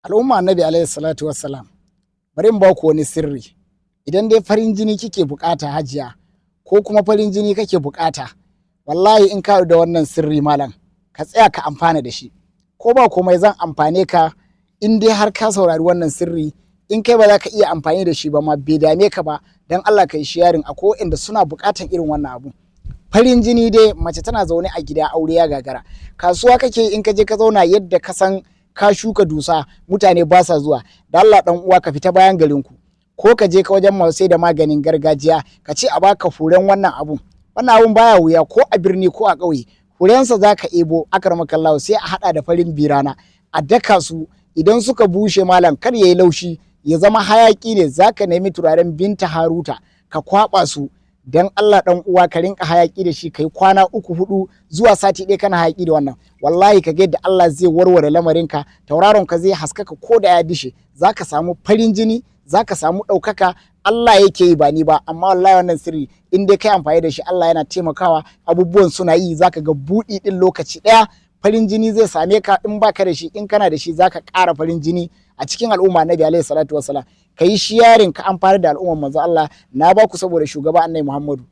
Al'umma Annabi alaihi salatu wassalam, bari in ba ku wani sirri. Idan dai farin jini kike bukata, hajiya, ko kuma farin jini kake bukata, wallahi in ka da wannan sirri, malam, ka tsaya ka amfana da shi. Ko ba komai zan amfane ka in dai har ka saurari wannan sirri. In kai ba za ka iya amfani da shi ba ma, bai dame ka ba, dan Allah ka yi sharing. Akwai waɗanda suna bukatan irin wannan abu. Farin jini dai, mace tana zaune a gida, aure ya gagara. Kasuwa kake, in ka je ka zauna yadda ka san ka shuka dusa, mutane ba sa zuwa. Da Allah dan uwa, ka fita bayan garin ku, ko ka je ka wajen masu sai da maganin gargajiya, ka ce a baka furen wannan abun. Wannan abun baya wuya, ko a birni ko a ƙauye. Furensa za ka ebo, akramakallahu, sai a haɗa da farin birana, a daka su. Idan suka bushe, malam, kar yayi laushi, ya zama hayaki ne. Za ka nemi turaren Binta Haruta, ka kwaba su. Dan Allah dan uwa, ka rinka hayaki da shi, kai kwana 3, 4 zuwa sati 1 kana hayaki da wannan. Wallahi ka ga yadda Allah zai warware lamarinka, tauraron ka zai haskaka ko da ya dishe. Zaka samu farin jini, zaka samu ɗaukaka. Allah yake yi, ba ni ba, amma wallahi wannan sirri, in dai kai amfani da shi, Allah yana taimakawa, abubuwan suna yi. Zaka ga buɗi ɗin lokaci ɗaya, farin jini zai same ka in baka da shi. In kana da shi, zaka ƙara farin jini a cikin al'umma Annabi alaihi salatu wassalam. Ka yi sharing, ka amfani da al'ummar manzo Allah. Na ba ku saboda shugaba Annabi Muhammadu.